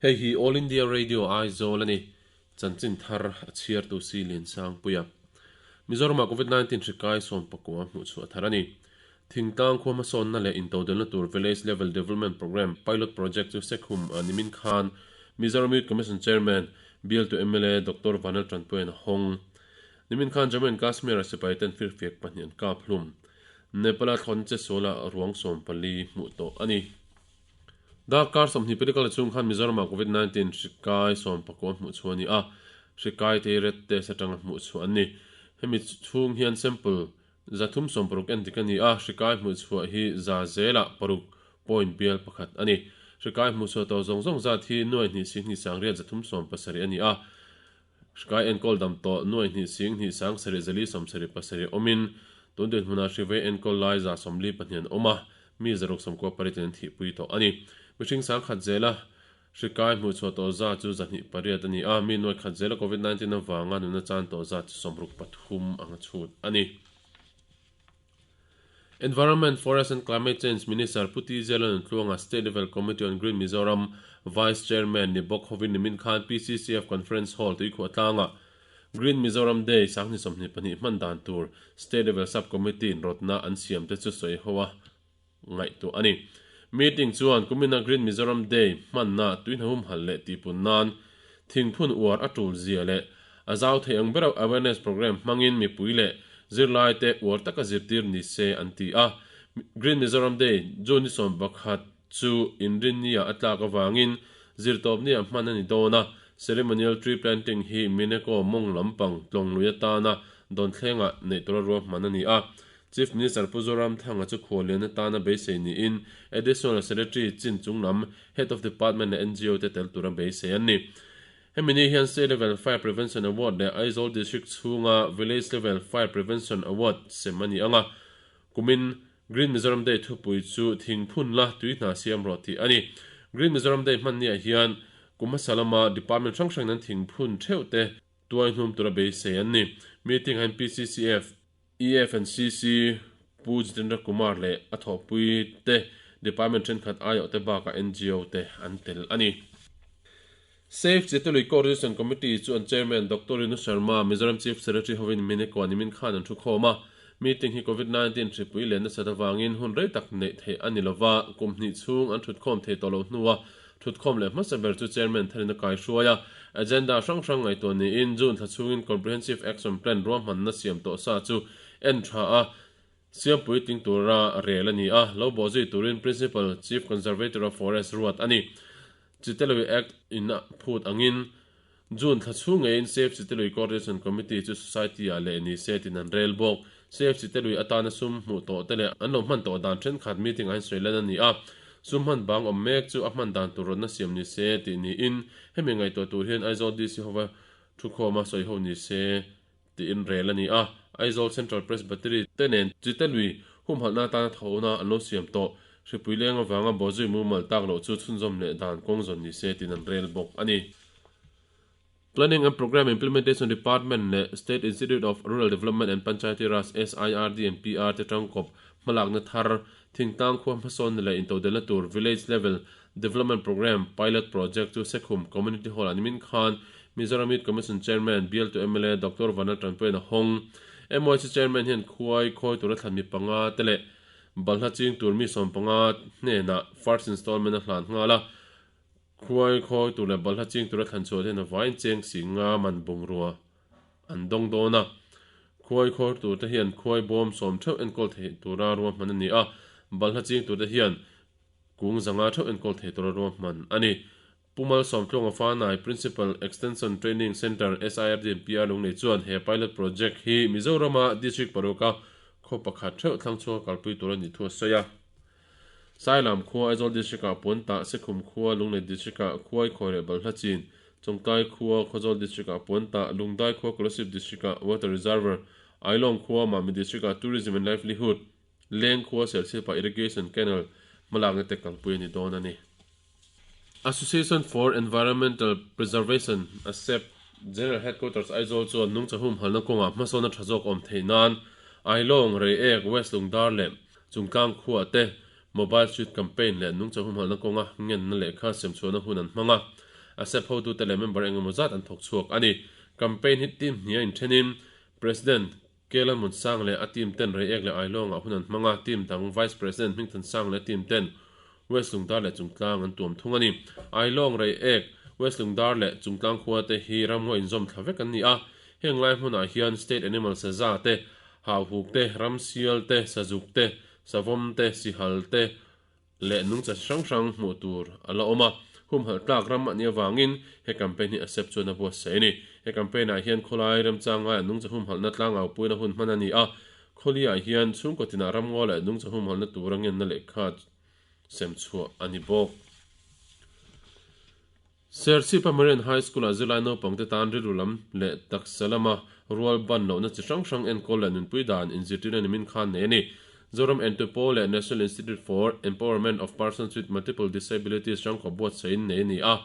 Hei hi All India Radio Aizawl a ni. Chanchin thar a chhiartu si Liansangpuia. Mizoramah Covid 19 hri kai 19 hmuhchhuah thar a ni. Thingtlang khua hmasawnna leh intodelna tur Village Level Development Programme Pilot Project chu Sekhum a nimin khan Mizoram Youth Commission Chairman, Bialtu mla Doctor Vanel Tanpuian a hawng. Nimin khan Jammu and Kashmir-a sipai ten firfiak pahnih an kap hlum. Nepal-a thlawn che suala ruang 14 hmuh tawh a ni. Darkar 20 pali kal chhung khan Mizoramah Covid 19 hri kai 19 hmuh chhuah a ni a, hri kai te hi red test atanga hmuh chhuah an ni. Hemi chhung hian sample 360 endik a ni a, hri kai hmuh chhuah hi za zelah paruk point bial pakhat a ni. Hri kai hmuh chhuah tawh zawng zawng zat hi nuai hnih sing hnih sang riat 370 a ni a, hri kai enkawl dam tawh nuai hnih sing hnih sang sarih zali 77 awmin tun dinhmunah hri vei enkawl lai 142 an awm a, mi 698 in an thihpui tawh a ni. Mihring 10,000 zela hri kai hmuh chhuah tawh zat chu 208 a ni a, mi nuai khat zela Covid 19 avanga nuna chan tawh zat chu 63 anga chhut a ni. Environment, Forest and Climate Change Minister Pu TJ Lalnuntluanga State Level Committee on Green Mizoram Vice Chairman ni bawk hovin nimin khan PCCF Conference Hall tuikhuah tlangah Green Mizoram Day 2022 hman dan tur State Level Sub Committee in rawtna an siam te chu sawi ho a ngaihtuah a ni. Meeting chuan kumina Green Mizoram Day hmanna tuihnahum hal leh tihpun nan thingphun uar a tul zia leh a zau thei ang bera awareness programme hmangin mipui leh zirlaite uar taka zirtir ni se an ti a. Green Mizoram Day June ni 11 chu inrinnia a tlak avangin zirtawpnia hman a ni dawn a, ceremonial tree planting hi Mineko mawng lampang tlawnglui atana dawnthlenga neih tura ruahman a ni a. Chief Minister Pu Zoramthanga chu khuallian atana beisei niin Additional Secretary chin chunglam Head of Department leh NGO te tel tura beisei an ni. Hemi ni hian State Level Fire Prevention Award leh Aizawl District chhunga Village Level Fire Prevention Award sem a ni ang a. Kumin Green Mizoram Day thupui chu Thingphun la tui hna siam rawh tih a ni. Green Mizoram Day hman niah hian kum hmasa lama department hrang hrangin an thingphun theuh te tuai hnum tura beisei an ni. Meeting ah hian PCCF, EF and CC Pu Jitendra Kumar leh a thawhpui te department thenkhat aiawh te bakah NGO te an tel a ni. Save Chitului Coordination Committee chu an Chairman Doctor Rinu Sharma, Mizoram Chief Secretary hovin Mineko nimin khan an thu khawm a. Meeting hi Covid 19 hripui leh nasat avangin hun rei tak neih theih a ni lova, kum hnih chhung an thutkhawm thei tawh loh hnua thutkhawm leh hmasa ber chu Chairman tharin a kaihruai a. Agenda hrang hrang ngaihtuah niin June thla chhungin Comprehensive Action Plan ruahmanna siam tawh sa chu en tha a, siampui tling tura rel a ni a, lo bawhzui turin Principal Chief Conservator of Forest ruat a ni. Chitelui Act in a phut angin June thla chhung ngeiin Save Chitelui Coordination Committee chu Society-ah leh ni se tiin an rel bawk. Save Chitelui atana sum hmuh tawh te leh an lo hman tawh dan thenkhat meeting ah hian sawi lan a ni a, sum hman bang awm mek chu a hman dan tur rawtna siam ni se tih niin hemi ngaihtuah tur hian Aizawl DC hova thukhawma sawi ho ni se tiin rel a ni a. Aizawl Central Presbytery te nen Chitelui humhalhna atana thawhna an lo siam tawh. Hripui leng avanga bawhzui mumal tak loh chu chhunzawm leh dan kawng zawn ni se tiin an rel bawk a ni. Planning and Programme Implementation Department leh State Institute of Rural Development and Panchayati Raj, SIRD and PR, te tangkawp hmalakna thar, thingtlang khua hmasawnna leh intodelna tur Village Level Development Programme Pilot Project chu Sekhum Community Hall-ah nimin khan Mizoram Youth Commission Chairman, Bialtu mla Doctor Vanal Tanpuian a hawng. MYC Chairman hian khuai khawi tura thlan mi panga te leh balhla ching tur mi 15 hnenah first installment a hlan nghal a. Khuai khawi tur leh balhla ching tura thlan chhuah hian a vaiin cheng si nga man bungrua an dawng dawn a. Khuai khawi tur te hian khuai bawm sawm theuh enkawl theih tura ruahman a ni a, balhla ching tur te hian kung zanga theuh enkawl thei tura ruahman a ni. Pu Malsawmtluanga Fanai, Principal, Extension Training Centre, SIRD and PR Lunglei chuan he pilot project hi Mizorama District paruka khaw pakhat theuh thlang chhuaka kalpui tur a nih thu a sawi a. Sailam khua Aizawl District-ah Puantah, Sekhum khua Lunglei District-ah Khuai Khawi leh Balhla Chin, Chawngtlai khua Khawzawl District-ah Puantah, Lungdai khua Kolasib District-ah Water Reservoir, Ailawng khua Mami District-ah Tourism and Livelihood, Leng khua Serchhip-ah Irrigation Canal hmalakna te kalpui a ni dawn a ni. Association for Environmental Preservation, ASEP, General Headquarters Aizawl chuan nungchahum halna kawngah hmasawnna tha zawk awm theih nan Ailawng, Reiek, West Lungdar leh Chungtlang khuah te Mobile Street Campaign leh nungchahum halna kawnga ngenna lehkha siamchhuahna hun an hmang a. ASEP hotute leh member engemaw zat an thawk chhuak a ni. Campaign hi team hnih a inthenin President Kela Munsang leh a team ten Reiek leh Ailawngah hun an hmang a, team dang Vice President Hmingthansang leh a team ten West Lungdar leh Chungtlang an tuam thung a ni. Ailawng, Reiek, West Lungdar leh Chungtlang khua te hi ramngaw inzawm thla vek an ni a, heng lai hmunah hian State Animal Saza te, Hauhuk te, Ramsial te, Sazuk te, Savawm te, Sihal te leh nungcha chi hrang hrang hmuh tur a la awm a. Humhalh tlak ram a nih avangin he campaign hi ASEP chuan a buatsaih a ni. He campaign ah hian khawlai remchang ngaia nungcha humhalhna tlangaupuina hun hman a ni a. Khawliah hian chhungkaw tinah ramngaw leh nungcha humhalhna tura ngenna lehkha sem chhuah a ni bawk. Serchhipa Marian High School-ah zirlai naupangte tan rilru lam leh taksa lama rual ban lohna chi hrang hrang enkawl leh nunpui dan inzirtirna nimin khan nei a ni. Zoram Entupaw leh National Institute for Empowerment of Persons with Multiple Disabilities hrangkawp buatsaihin nei a ni a.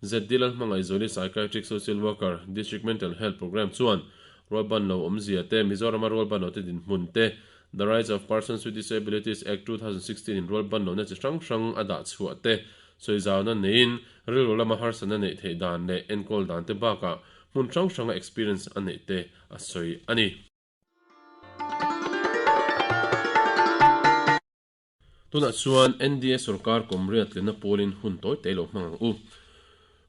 ZD Lalhmangaihzuali Psychiatric Social Worker, District Mental Health Programme chuan rual ban lo awmzia te, Mizorama rual ban lote dinhmun te, The Rights of Persons with Disabilities Act 2016 in rual ban lohna chi hrang hrang a dah chhuah te sawi zauna neiin rilru lama harsatna neih theih dan leh enkawl dan te bakah hmun hrang hranga experience a neih te a sawi a ni. Tunah chuan NDA sorkar kum riat tlinna pawlin hun tawi te lo hmang ang u.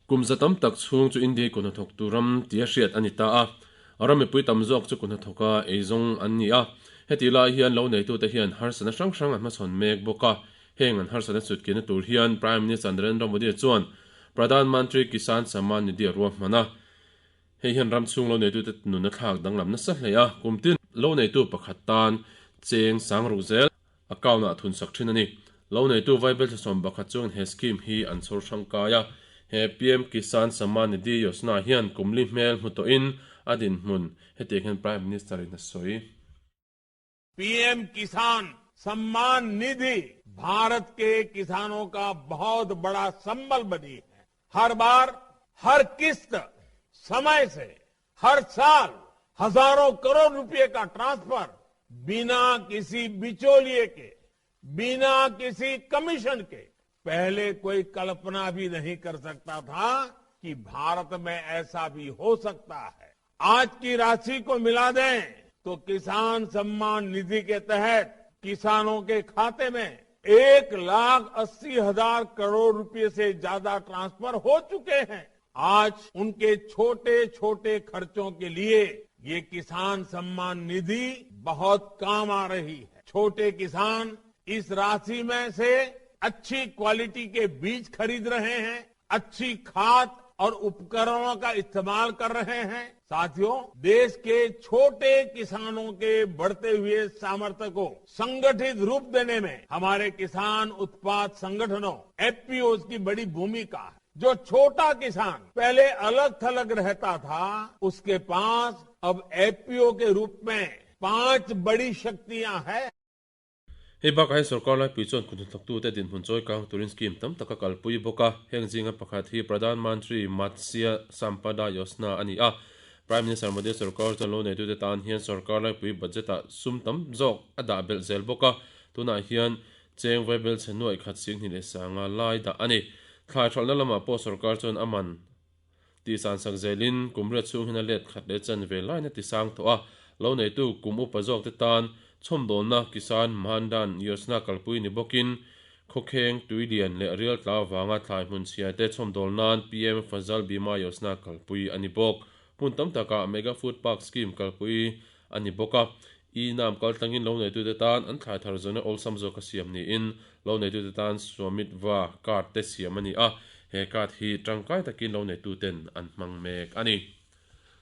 Kum za tam tak chhung chu India hi kuthnathawktu ram tia hriat a ni ta a. Ram mipui tam zawk chu kuthnathawka eizawng an ni a. Hetih lai hian lo neitute hian harsatna hrang hrang an hmachhawn mek bawk a. Heng an harsatna chhutkiahna tur hian Prime Minister Narendra Modi chuan Pradhan Mantri Kisan Samman Nidhi a ruahman a. Hei hian ram chhung lo neitute nuna thlak danglam nasa hle a, kum tin lo neitu pakhat tan cheng sang ruk zel account ah thun sak thin a ni. Lo neitu Vaibel thlasawm pakhat chuan he scheme hi an chhawr hrang kai a. He PM Kisan Samman Nidhi Yojana hian kum li hmel hmu tawhin a dinhmun hetiang hian Prime Minister in a sawi. PM Kisan Samman Nidhi Bharat के किसानों का बहुत बड़ा संबल बनी है। हर बार हर किस्त समय से हर साल हजारों करोड़ रुपए का ट्रांसफर बिना किसी बिचौलिए के बिना किसी कमीशन के पहले कोई कल्पना भी नहीं कर सकता था कि भारत में ऐसा भी हो सकता है। आज की राशि को मिला दें तो किसान सम्मान निधि के तहत किसानों के खाते में 1,80,000 करोड़ रुपए से ज्यादा ट्रांसफर हो चुके हैं। आज उनके छोटे छोटे खर्चों के लिए ये किसान सम्मान निधि बहुत काम आ रही है। छोटे किसान इस राशि में से अच्छी क्वालिटी के बीज खरीद रहे हैं, अच्छी खाद और उपकरणों का इस्तेमाल कर रहे हैं। साथियों, देश के छोटे किसानों के बढ़ते हुए सामर्थ्य को संगठित रूप देने में हमारे किसान उत्पाद संगठनों एफपीओ की बड़ी भूमिका है। जो छोटा किसान पहले अलग थलग रहता था, उसके पास अब एफपीओ के रूप में 5 बड़ी शक्तियां हैं। Hei bakah hian sorkar laipui chuan kut hnathawktute dinhmun chawi kang turin scheme tam tak a kalpui bawk a. Heng zinga pakhat hi Pradhan Mantri Matsya Sampada Yojana a ni a. Prime Minister Modi sorkar chuan lo neitute tan hian sorkar laipui budget-ah sum tam zawk a dah belh zel bawk a. Tunah hian cheng vaibel chhe nuaih khat singhnih leh sanga lai dah a ni. Thlai hralhna lamah pawh sorkar chuan a man Tih san sak zelin kum riat chhung hian a let khat leh chan ve lain a ti sang tawh a, lo neitu kum upa zawkte tan chhawmdawnna Kisan Maandan Yojana kalpui ni bawkin khawkheng tuilian leh rial tla avanga thlai hmun chhia te chhawmdawl nan PM Fazal Bima Yojana kalpui a ni bawk. Hmun tam takah Mega Food Park Scheme kalpui a ni bawk a, e-nam kaltlangin lo neitute tan an thlai thar zawhna awlsam zawka siam niin lo neitute tan Swamitva card te siam a ni a, he card hi tangkai takin lo neituten an hmang mek a ni.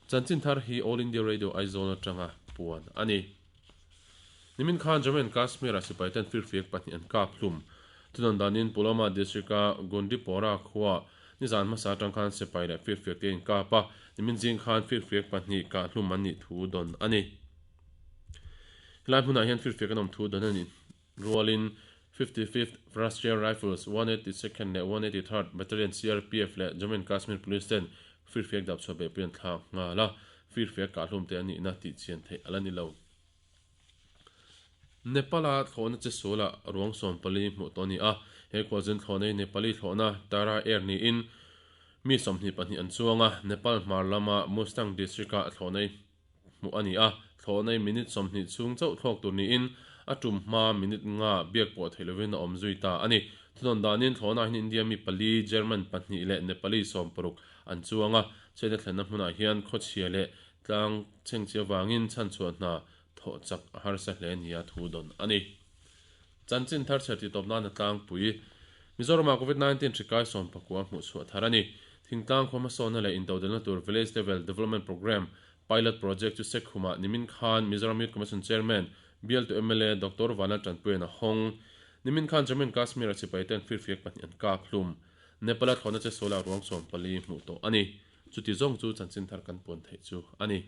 Chanchin thar hi All India Radio Aizawl atanga puan a ni. Nimin khan Jammu and Kashmir-ah sipaiten firfiak pahnih an kap hlum. Thunawn danin Pulwama district-a Gundipora khuaah Nizan hmasa atang khan sipai leh firfiak te a inkap a, nimin zing khan firfiak pahnih kah hlum an nih thu dawn a ni. Helai hmunah hian firfiak an awm thu dawn a nih rualin 55th Rashtriya Rifles, 182nd leh 183rd Battalion CRPF leh Jammu and Kashmir Police ten firfiak dap chhuah behpui an thlak nghal a, firfiak kah hlum te a nihna tih chian theih a la ni lo. Nepal-a thlawhna che sualah ruang 14 hmuh tawh a ni a, he khualzin thlawhna hi Nepali thlawhna Tara Air niin Mi 22 an chuang a, Nepal hmar lama Mustang district-ah thlawhnai hmuh a ni a, thlawhnai minute 20 chhung chauh thlawk tur niin a tum hma minute nga biak pawh theih lovin a awm zui ta a ni. Thunawn danin thlawhna hian India mi pali, German pahnih leh Nepali 60 an chuang a, chhiatna thlenna hmunah hian khawchhia leh tlang chhengchhia vangin chhanchhuah hna thawh chak a harsa hle nia thu dawn a ni. Chanchin thar chher tih tawp nana tlangpui, Mizoramah Covid 19 hri kai 19 hmuh chhuah thar a ni. Thingtlang khua hmasawnna leh intodelna tur Village Level Development Programme Pilot Project chu Sekhumah nimin khan Mizoram Youth Commission Chairman, bialtu mla Doctor Vanlal Tanpuian a hawng. Nimin khan Jammu and Kashmir-a sipai ten firfiak pahnih an kap hlum. Nepal-a thlawhna che sualah ruang 14 hmuh tawh a ni. Chuti zawng chu chanchin thar kan puan theih chu a ni.